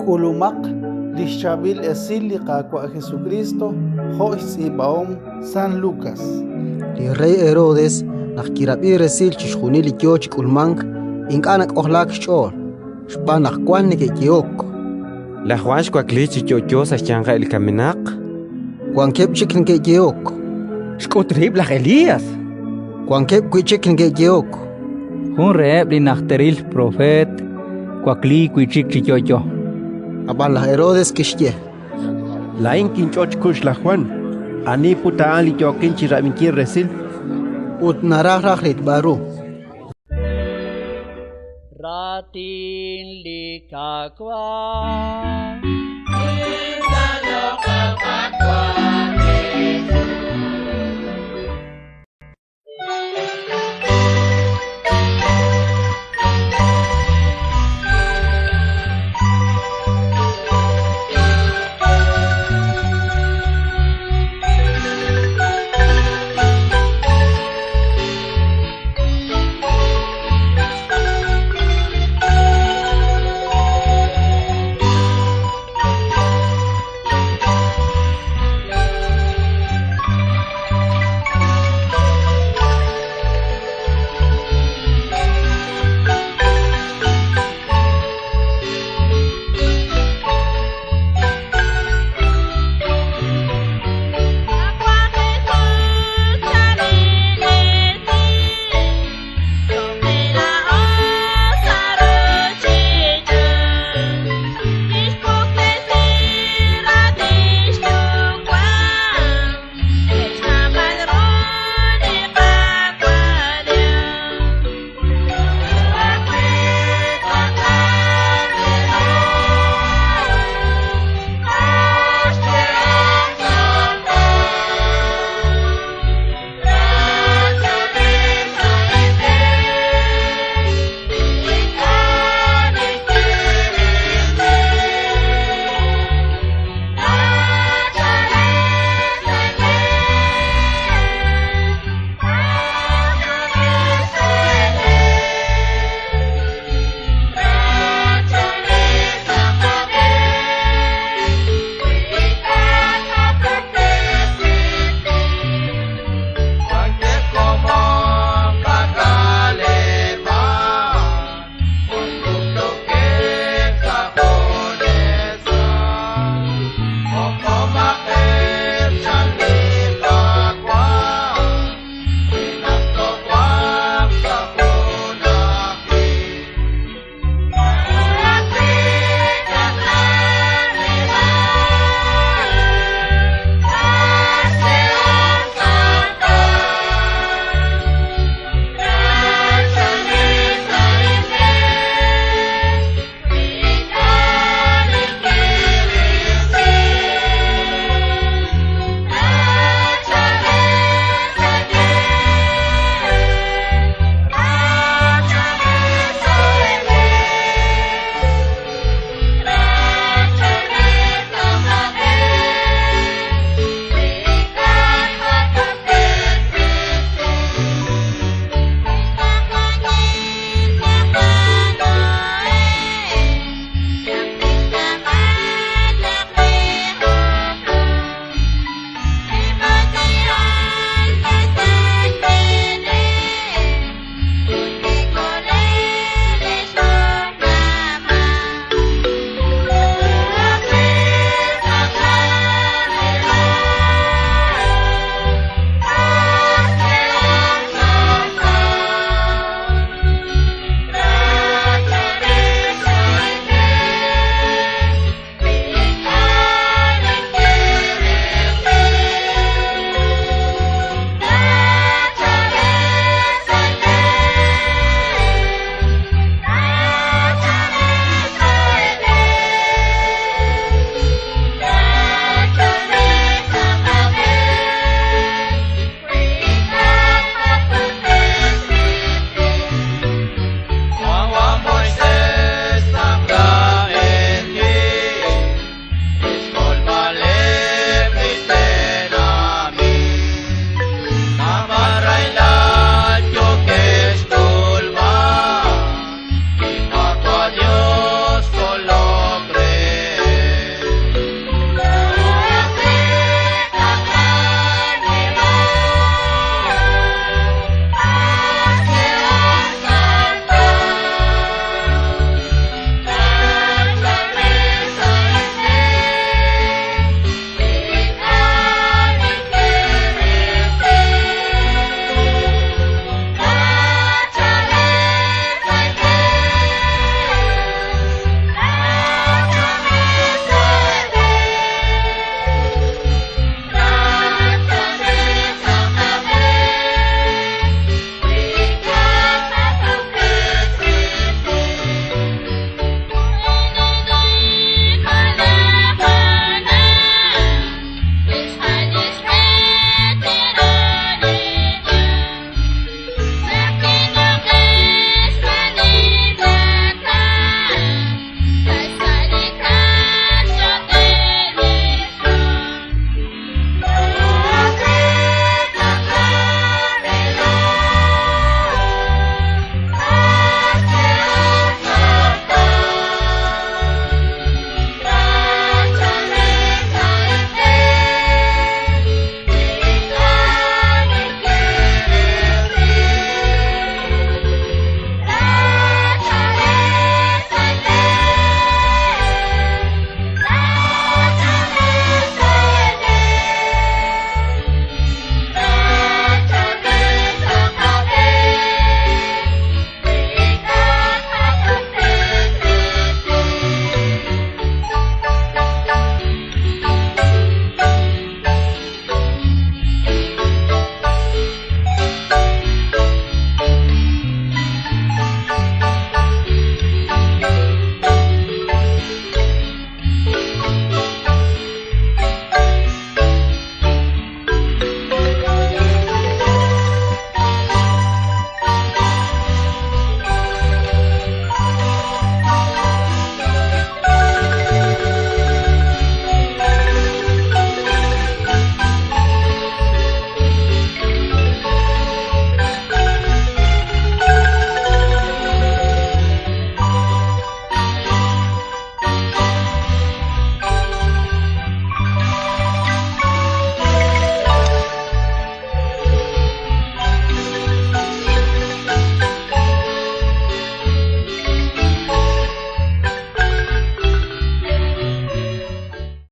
K'ulumaq li xChaab'il Esil li Qaawa' Jesukriist jo' xtz'iib'ahom San Lukas. Li rey Herodes, naq kirab'i resil chixjunil li yo chi k'ulmank, ink'a' nak'ojlaak xch'ool, xb'aan naq wan neke'yehok: Laj Jwan xwakliik chi yo'yo sa' xyanqeb' li kamenaq. Wankeb' chik neke'yehok: Xk'ut rib' laj Elías. Wankeb' wi' chik neke'yehok: Jun reheb' li najteril propeet wakliik wi' chik chi yo'yo. Ab'an laj Herodes kixye: Laa'in kinch'ot xkux laj Jwan. Ani put a'an li yookin chi rab'inkil resil? Ut naraj raj rilb'al ru. Raatin li Qaawa'.